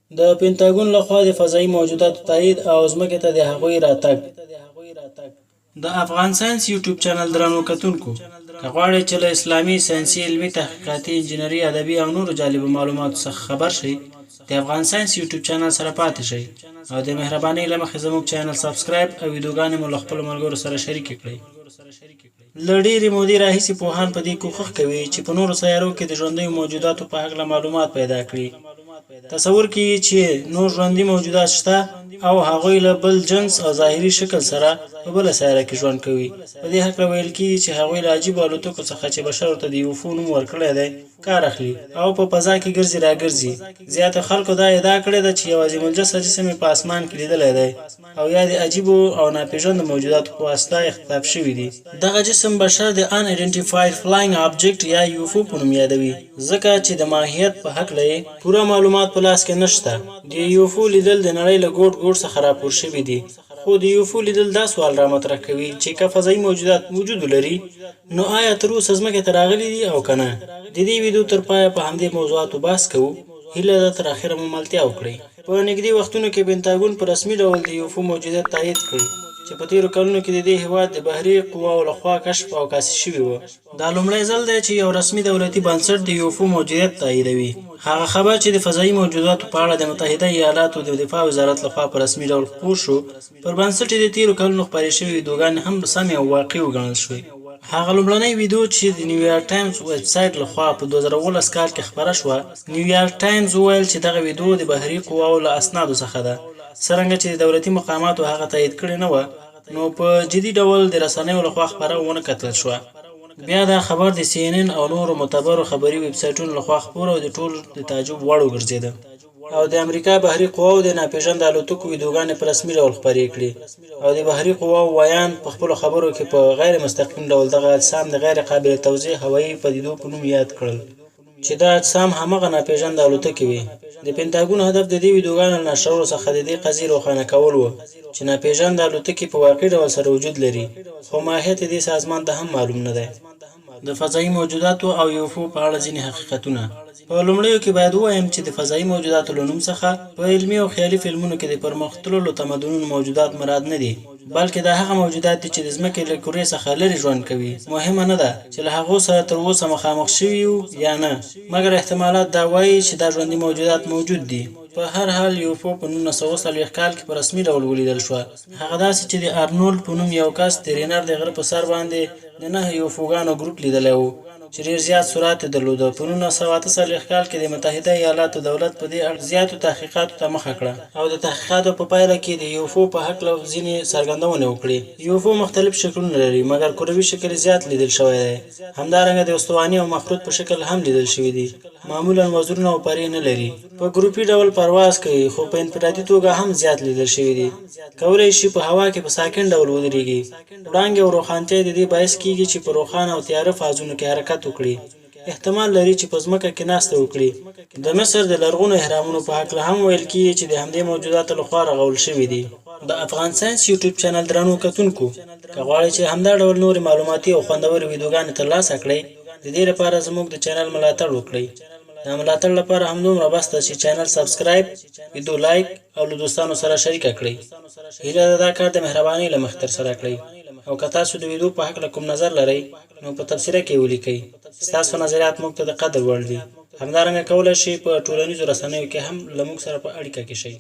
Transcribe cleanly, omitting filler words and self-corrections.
د پنتاګون لخوا د فضايي موجوداتو تایید او ځمکې ته د هغوی راتګ. د افغان ساینس یوټیوب چینل درنو کتونکو، که غواړئ چې له اسلامي، ساینسي، علمي، تحقیقاتي، انجنیري، ادبي او نورو جالبو معلوماتو څخه خبر شئ، د افغان ساینس یوټیوب چینل سره پاتې شئ او د مهربانۍ له مخې زموږ چینل سبسکرایب او ویډیوګانې مو له خپلو ملګرو سره شریکې کړئ. له ډېرې مودې راهیسې پوهان په دې کوښښ کوي چې په نورو سیارو کې د ژوندیو موجوداتو په هکله معلومات پیدا کړي. تصور کیږي چې نور ژوندي موجودات شته او هغوی له بل جنس او ظاهري شکل سره په بله سیاره کې ژوند کوي. په دې هکله ویل کیږي چې هغوی له عجیبو الوتکو څخه چې بشر ورته د یوفو نوم ورکړی دی، کار اخلي او په فضا کې ګرځي راګرځي. زیاتو خلکو دا ادعا کړې ده چې یو عظیم الجثه جسم یې په اسمان کې لیدلی دی او یا د عجیبو او ناپېژندو موجوداتو په واسطه اختطاف شوي دي. دغه جسم بشر د Unidentified Flying Object یا یوفو په نوم یادوي، ځکه چې د ماهیت په هکله یې پوره معلومات په لاس کې نه شته. د یوفو لیدل د نړۍ له ګوټ ګوټ څخه راپور شوي دي، خو د یوفو لیدل دا سوال رامطرح کوي چې که فضايي موجودات وجود ولري، نو آیا تر اوسه ځمکې ته راغلي دي او که نه؟ د دې ویدیو تر پایه په همدې موضوعاتو بحث کوو، هیله ده تر اخره مو ملتیا وکړئ. په نږدې وختونو کې پنتاګون په رسمي ډول د یوفو موجودیت تایید کړ، چې په تېرو کلونو کې د دې هېواد د بحري قواوو له خوا کشف او کاسي شوي وو. دا لومړی ځل دی چې یو رسمي دولتي بنسټ د یوفو موجودیت تاییدوي. هغه خبر چې د فضايي موجوداتو په اړه د متحده ایالاتو د دفاع وزارت له خوا په رسمي ډول خپور شو، پر بنسټ یې د تېرو کلونو خپرې شوې ویدیوګانې هم سمې او واقعي وګڼل شوې. هغه لومړنۍ ویدیو چې د نیویارک ټایمز ویب سایټ له خوا په 2017 کال کې خپره شوه، نیویارک ټایمز وویل چې دغه ویدیو د بحري قواوو له اسنادو څخه ده. څرنګه چې د دولتي مقاماتو هغه تایید کړې نه وه، نو په جدي ډول د رسنیو له خوا خپره ونه کتل شوه. بیا دا خبر د سي ان ان او نورو معتبرو خبري ویب سایټونو له خوا خپور او د ټولو د تعجب وړ وګرځېده. او د امریکا بحري قواوو د ناپېژنده الوتکو ویدیوګانې په رسمي ډول خپرې کړې او د بحري قواوو ویاند په خپلو خبرو کې په غیر مستقیم ډول دغه اجسام د غیر قابل توضیح هوایي پدیدو په نوم یاد کړل چې دا اجسام همغه ناپېژنده الوتکې وې. د پنتاګون هدف د دې ویدیوګانو له نشرولو څخه د دې قضیې روښانه کول و چې ناپېژنده الوتکې په واقعي ډول سره وجود لري، خو ماهیت یې دې سازمان ته هم معلوم نه دی. د فضايي موجوداتو او یوفو په اړه ځینې حقیقتونه. په لومړیو کې باید ووایم چې د فضايي موجوداتو له نوم څخه په علمي او خیالي فلمونو کې د پرمختللو تمدنونو موجودات مراد نه دي، بلکې دا هغه موجودات دي چې د ځمکې له کرې څخه لرې ژوند کوي. مهمه نه ده چې له هغو سره تر اوسه مخامخ شوي یو یا نه، مګر احتمالات دا وايي چې دا ژوندي موجودات موجود دي. په هر حال، یوفو په 1940 کال کې په رسمي ډول ولیدل شوه، هغه داسې چې د ارنولډ په نوم یو کس د رینر د غره په سر باندې د نهه یوفوګانو ګروپ لیدلی و چې ډېر زیات سرعت یې درلوده. په 1948 کال کې د متحده ایالاتو دولت په دې اړه زیاتو تحقیقاتو ته مخه کړه او د تحقیقاتو په پایله کې د یوفو په هکله ځینې څرګندونې وکړې. یوفو مختلف شکلونه لري، مګر کروي شکل یې زیات لیدل شوی دی. همدارنګه د استوانې او مخروط په شکل هم لیدل شوي دي. معمولاً وزرونه او پرې نه لري. په ګروپي ډول پرواز کوي، خو په انفرادي توګه هم زیات لیدل شوي دي. کولای شي په هوا کې په ساکن ډول ودرېږي. وړانګې او روښانتیا د دې باعث کېږي چې په روښانه او تیاره فازونو کې حرکت وکړي. احتمال لري چې په ځمکه کې ناسته وکړي. د مصر د لرغونو اهرامونو په هکله هم ویل کېږي چې د همدې موجوداتو له خوا رغول شوي دي. د افغان ساینس یوټیوب چینل درنو کتونکو، که غواړئ چې همدا ډول نورې معلوماتي او خوندورې ویدیوګانې ترلاسه کړئ، د دې لپاره زموږ د چینل ملاتړ وکړئ. د ملاتړ لپاره همدومره بس ده چې چینل سبسکرایب، ویدیو لایک او له دوستانو سره شریکه کړئ. هیله ده دا کار د مهربانۍ له مخې ترسره کړئ او که تاسو د ویدیو په هکله کوم نظر لرئ نو په تبصره کې یې ولیکئ. ستاسو نظریات موږ ته د قدر وړ دي. همدارنګه کولای شئ په ټولنیزو رسنیو کې هم له موږ سره په اړیکه کې شئ.